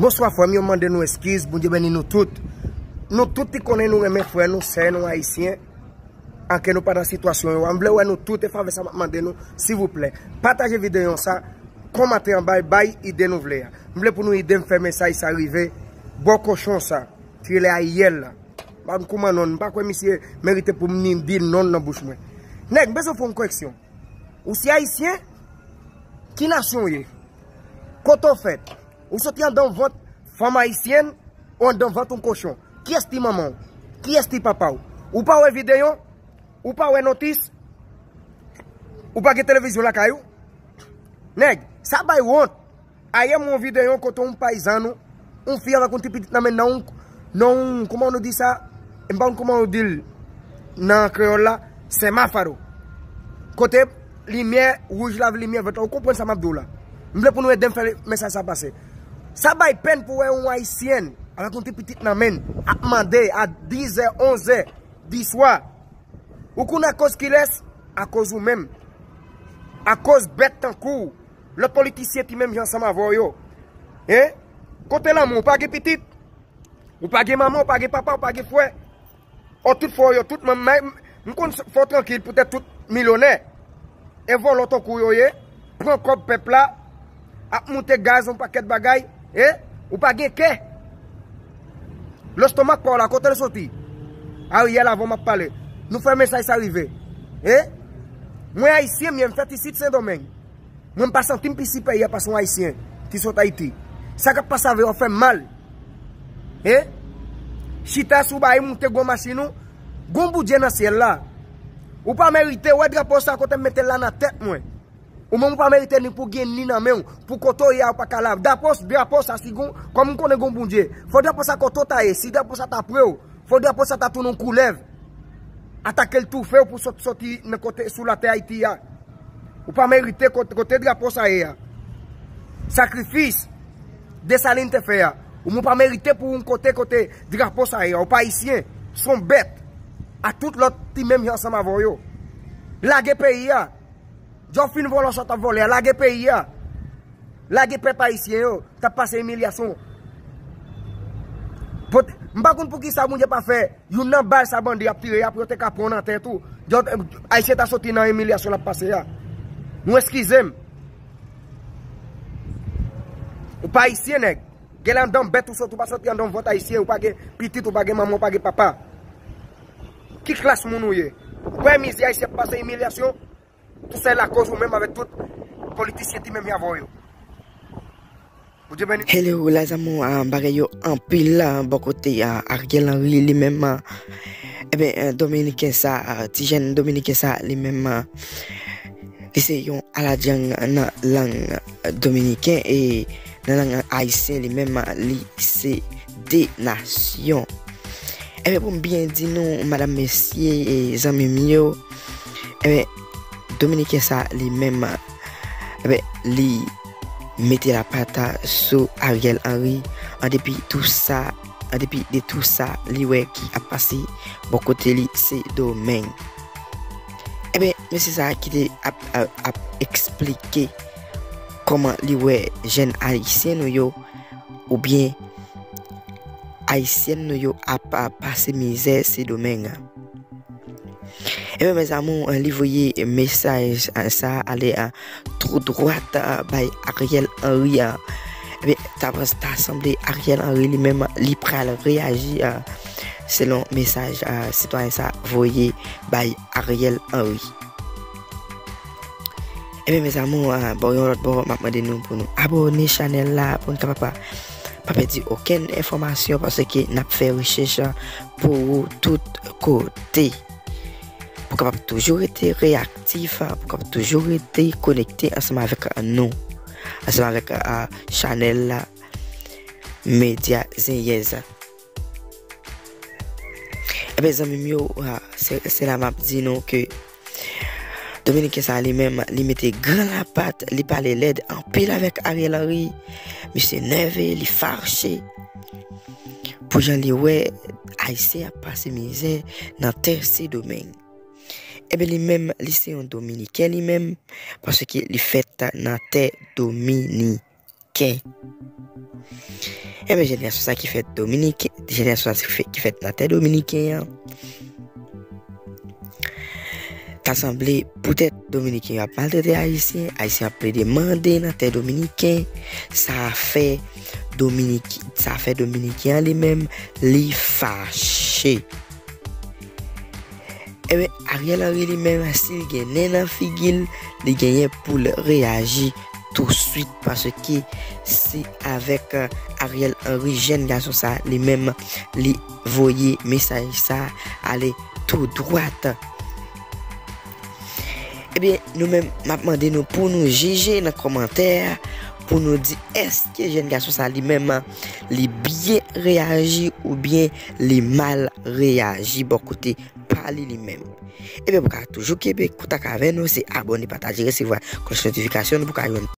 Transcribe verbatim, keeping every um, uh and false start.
Bonswa frè m, yo mande nou eskiz, Bondye beni nou tout. Nou tout ki konnen nou renmen frè nou, sè nou ayisyen, anke nou pa nan sitiyasyon yo a. M vle wè nou tout, e favè sa m ap mande nou, silvouplè. Pataje videyo sa, kòmante anba, bay ide nou vle a. M vle pou nou ede m fè mesaj sa rive bò kochon sa, ki rele Ariel la. M pa konn kouman non, m pa kwè misye merite pou m ni di non nan bouch mwen. Nèg, m bezwen fè yon koreksyon. Ou se ayisyen? Ki nasyon w ye? Kote w fèt? Ou soti anndan vant fanm ayisyèn ou anndan vant yon kochon? Kiyès ti manman w? Kiyès ti papa w? Ou pa wè videyo? Ou pa wè notis? Ou pa gen televizyon lakay ou? Nèg, sa bay wont. Ayè m wè yon videyo kote yon payizan nou, yon fi avèk yon ti pitit nan men nan yon, nan yon, kòman nou di sa? M pa konn kòman yo di l nan kreyòl la, semafo. Kote limyè wouj la, limyè vèt la. Ou konprann sa m ap di w la? M vle pou nou ede m fè mesaj sa pase. Sa bay pèn pou wè yon ayisyèn avèk yon ti pitit nan men l ap mande a dizè, onzè di swa. Ou konn akoz kilès? Akoz ou menm. Akoz bèt tankou w. Lòt politisyen ti menm jan ansanm avè w yo. Hein? Kote lanmou? Ou pa gen pitit? Ou pa gen manman, ou pa gen papa, ou pa gen frè? Ò, tout frè w yo, tout manman, m konn fè w trankil poutèt tout milyonè. E vòlò tankou w yo ye, pran kòb pèp la, ap moute gaz, yon pakèt bagay, e ou pa gen kè. Lestomak pa w la, kote l soti? Ariel, avan m ap pale. Nou fè mesaj sa rive. E mwen ayisyen m ye, m fèt isit Sendomeng. Mwen m pa santi m pi sipèryè pase yon ayisyen ki sot Ayiti. Sa k ap pase avè w fè m mal. E chita sou bay moute gwo machin ou, gon Bondye nan syèl la. Ou pa merite wè drapo sa kote m mete l la nan tèt mwen. Ou menm ou pa merite ni pou gen ni nan men w, pou kote w ye a ou pa ka la. Drapo, drapo sa si gon, kòm m konnen gon Bondye, fò drapo sa kote w ta ye, si drapo sa ta pre w, fò drapo sa ta tounen yon koulèv. Atake l toufe w pou sot, soti nan kote sou latè Ayiti a. Ou pa merite kote, kote drapo sa ye a. Sakrifis Desalin te fè a. Ou menm ou pa merite pou yon kote, kote drapo sa ye a. Ou pa ayisyen, se yon bèt. A tout lòt ti menm jan ansanm avè w yo. Lage peyi a. Djòf fin vòlò sa w t ap vòlè a, lage peyi a. Lage pèp ayisyen yo, t ap pase imilyasyon. Pot-, m pa konn poukisa Bondye pa fè youn nan bal sa bandi ap tire a pou yo te ka pran nan tèt ou. Djòf, ayisyen ta soti nan imilyasyon l ap pase a. Nou eskize m. Ou pa ayisyen, nèg. Gen anndan bèt ou soti, ou pa soti anndan vant ayisyen, ou pa gen pitit, ou pa gen manman, ou pa gen papa. Ki klas moun ou ye? Ou wè mizè ayisyen ap pase, imilyasyon? Tou sa e lakoz ou menm avèk tout politisyen ti menm jan avè w yo. Bondye beni. Hello, la zanmi, ah, bagay yo anpil la, bò kote, ah, Ariel Henry li menm, ah, eben, eh, dominiken sa, ah, ti jèn dominiken sa, li menm, ah, li se yon aladjang nan lang dominiken e nan lang ayisyen li menm, ah, li se de nasyon. Eben, pou m byen di nou, madanm, mesye, e zanmi m yo, eben, dominiken sa li menm, eben, li mete lapat sou Ariel Henry, an depi tou sa, an depi de tou sa, li wè ki ap pase bò kote li Sendomeng. Eben, mesye sa ki te ap, ap, ap eksplike kòman li wè jèn ayisyen nou yo, oubyen ayisyèn nou yo ap, ap pase mizè Sendomeng. Ebyen, mes amours, li voye mesaj, eh, sa ale, eh, tou dwat, eh, bay Ariel Henry, eh. Ebyen, ta, ta sanble Ariel Henry li menm, li pral reyaji, eh, selon mesaj, eh, sitwayen sa voye bay Ariel Henry. Ebyen, mes amours, ah, bò yon lòt bò, m ap mande nou pou nou abòne chanèl la, pou nou kapab pa, pa pèdi okenn enfòmasyon, paske n ap fè rechèch, ah, pou ou tout kote. Pou kapab toujou rete reyaktif, ah, pou kapab toujou rete konekte ansanm avèk nou, ansanm avèk, ah, chanèl la, Medya Zenyèz. Ebyen, zanmi m yo, ah, se, se la m ap di nou ke Dominiken sa li menm, li mete gran lapat, li pale lèd anpil avèk Ariel Henry. Misye nève, li fache. Pou jan li wè Ayisyen ap pase mizè nan tè Sendomeng. Ebyen, li menm, li se yon Dominiken li menm, paske li fèt nan tè Dominiken. Ebyen, jèn gason sa ki fèt dominiken, jèn gason sa ki fèt nan tè dominiken an. Ta sanble poutèt dominiken yo ap maltrete ayisyen, ayisyen ap plede mande nan tè dominiken, sa fè dominiken, sa fè dominiken an li menm li fache. Ebyen, Ariel Henry li menm, si l gen nen nan figi l, li genyen pou l reyaji touswit, paske se avèk Ariel Henry, jèn gason sa li menm, li voye mesaj sa ale tou dwat. Ebyen, nou menm, m ap mande nou pou nou jije nan kòmantè, pou nou di èske jèn gason sa li menm li byen reyaji oubyen li mal reyaji bò kote pa li li menm. Ebyen, pou ka toujou kenbe kontak avè nou, se abòne, pataje, resevwa klòch notifikasyon nou pou ka jwenn